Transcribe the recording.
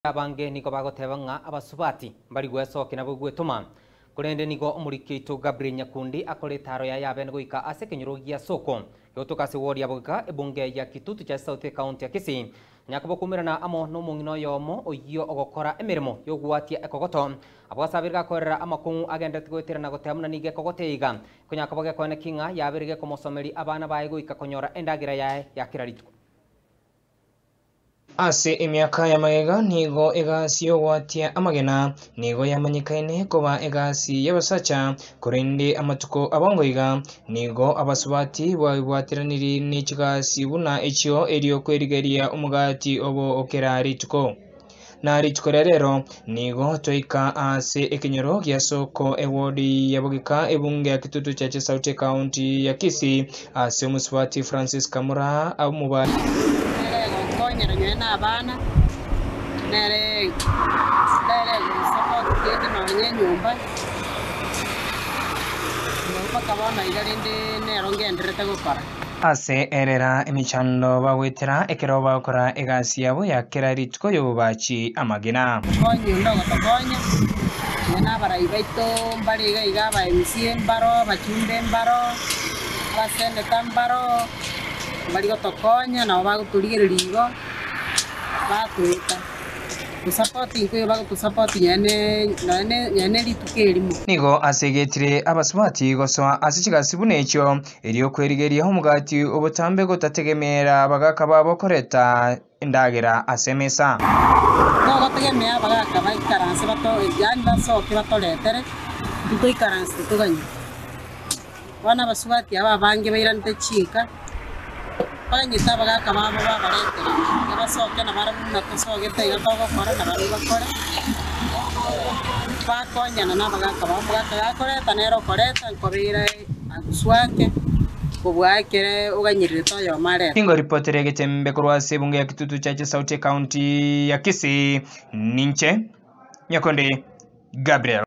Abange nigo bagoteba ng'a abasubati mbari gwesokia nabo gwetoma. Korende nigo omoriki oito Gabriel Nyakundi akore etaaro yaye y'abene goika ase ekenyoro gia Soko, gegotoka ase ward ya Bogeka, ebunge ya Kitutu Chache South ecounty ya Kisii. Nyakobo koumerana amo nomong'ina oyomo oyio ogokora emeremo y'ogoatia ekogoto. Abwo ase abere gakoerera amakong'u agenderete goetera na goteba buna nigo ekogoto eyeiga. Ekonyakoba gekoeneki ng'a yabeire gekomosomeria abana baye goika konyora endagera yaye ya kera rituko. Ase emiaka ya magega nigo egasi y'ogwatia amagena nigo yamanyekaine koba egasi y'abasacha, korende amatuko abongo iga nigo abasubati baibwateranirie ne chigasi buna echio erio kwerigeria omogati obo o kera rituko. Na rituko ria rero nigo twaika ase ekenyoro gia Soko ewodi ya Bogika ebunge ya Kitutu Chache South ekaunti ya Kisii ase omosubati Francis Kamura omoba. Nere egokonyera nyowe na abana, nere nere egosupport kende nonye enyomba, mpaka bono iga rende nero ngendererete gokora. Ase erera emechando bagoetera ekero bagokora egasi yabo ya kera rituko y'obobachi amagena. Okonye onde ogotokonya, nonya na abarai baito mbare iga iga, aba MCA mbaro, abachumbe mbaro, abaseneta mbaro, mbari gotokonya nabo bagotorigereria igo, batoeta. Gosupport nkoiyo bagotosupport nonye nonye nonye rituko erimo. Nigo asegetire abasubati gosoa ase chigasi buna echio, erio kwerigeria omogati obotambe gotategemeera abagaaka babo koreta endagera ase emesa. Togotegemea abagaaka baikaranse bato yaani basoke batoretere, intwe toikaranse totoganye. Bono abasubati aba abange bairanete chinka, baganyete abagaaka babo babaretere, iga basoke nabarabwo buna tosogete iga togokora nabarabwo bakore, bakonyana na abagaaka babo. Omogaka gakoreta nere okoreta nkobeire aguswake kobua ekere oganyererete oyomo arete. Nigo ripoti ri'egetembe korwa ase ebunge ya Kitutu Chache South Ecounty ya Kisii, ninche Nyakonde Gabriel.